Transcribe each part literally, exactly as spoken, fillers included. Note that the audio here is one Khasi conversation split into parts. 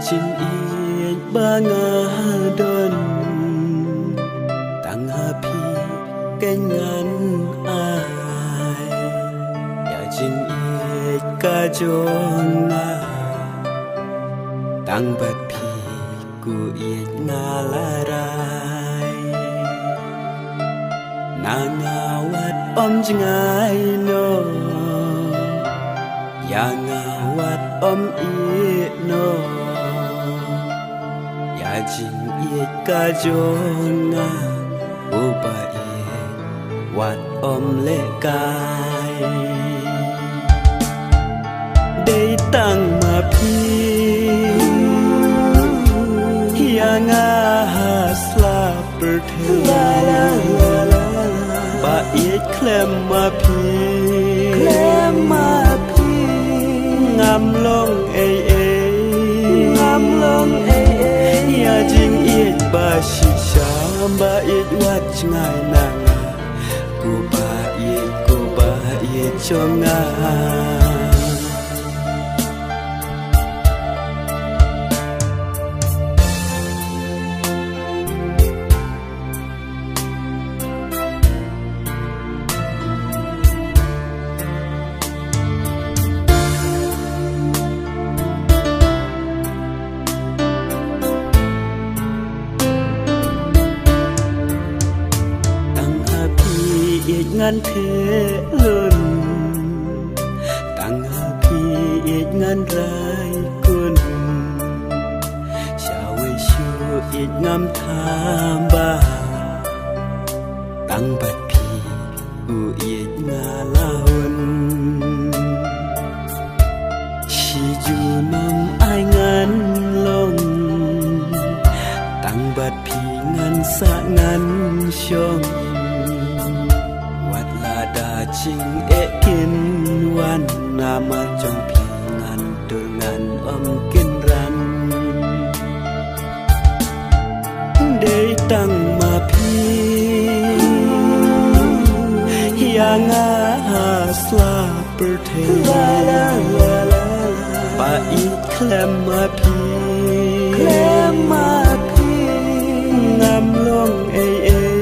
Jingïeit ba nga don, tang ha phi kein ngan ai. Ïa jingïeit ka jong nga, tang bad phi ko ïeit nga la rai. Na nga wat ym jngai noh, ïa nga wat ym ïeh noh. Ïa jingïeit ka jong nga, u ba ïeit wat ym lehkai. Dei tang ma phi, ïa nga ha slap pyrthei. Ba ïeit khlem ma phi, khlem ma phi, ngam long ei ei, ngam long ei ei. Ïa jingïeit ba shisha, ba ïeit wat jngai na nga. Ko ba ïeit, ko ba ïeit jong nga. Tang ha phi ïeit ngan theh lun, tang ha phi ïeit ngan rai kun. Sha wei shuh ïeit ngam tham bha, tang bad phi u ïeit nga la hun. Shi junom ai ngan long, tang bad phi ngan sah ngan shong. Wat lada jingeh kin wan, namar jong phi ngan dur ngan ym kynran. Dei tang ma phi, ïa nga ha slap pyrthei. Ba ïeit khlem ma phi, khlem ma phi, ngam long ei ei,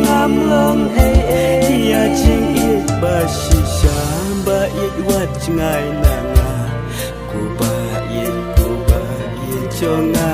ngam long ei ei. Ïa jingïeit ba shisha, ba ïeit wat jngai na nga. Ko ba ïeit, ko ba ïeit jong nga.